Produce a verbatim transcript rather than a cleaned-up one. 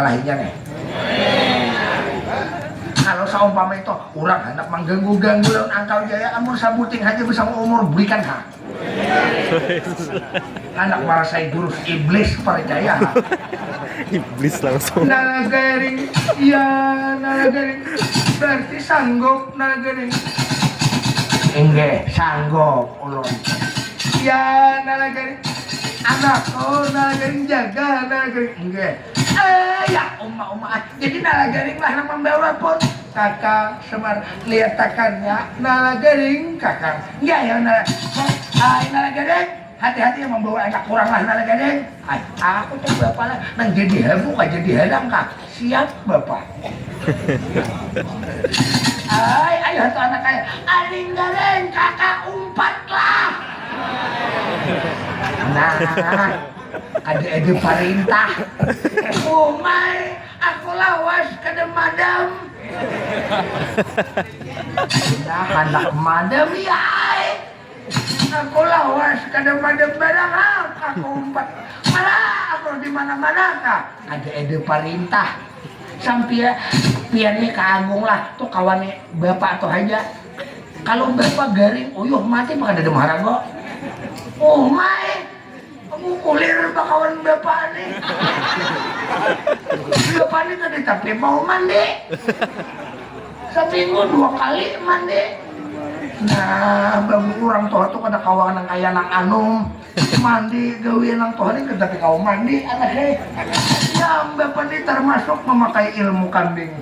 Lahinya nih. Kalau saumpama itu orang hendak mengganggu-ganggu lawan angkau jaya, amun sabuting aja bisa umur berikan ha. Anak marasai jurus iblis percaya ha. Iblis langsung. Nalagaring, iya Nalagaring. Berarti sanggup Nalagaring. Enggak, sanggup ulun. Iya Nalagaring. Anak oh Nalagaring jaga Nalagaring. Enggak. Eh ya uma uma. Jadi Nalagaring lah nang membawa pun. Kakang Semar lihat takannya Nalagaring kakang. Iya ya Nala. Hai Nalagaring. Hati-hati yang membawa anak kurang lah Nalagaring. Ay, aku tuh bapak lah nang jadi habu kah jadi halang kah. Siap bapak. Ay, ayo tuh anak kaya aning garing kakak umpat lah. Nah, ada ada perintah. Umai, aku lawas kada madam. Nah, anak madam ya. Aku lawas kada madam barang aku umpat. Malah aku di mana-mana kah. Ada ada perintah. Sampai ya, pian nih Kak Agung lah, tuh kawan nih bapak tuh aja. Kalau bapak garing, uyuh mati pakai dada maharago. Oh my, aku kulir bakawan bapak nih. Bapak nih tadi tapi mau mandi. Seminggu dua kali mandi. Nah, bagi orang tua tuh kada kawa nang kaya nang anum mandi gawi nang tuhan ini kada kawa mandi anak he. Ya bapak ini termasuk memakai ilmu kambing.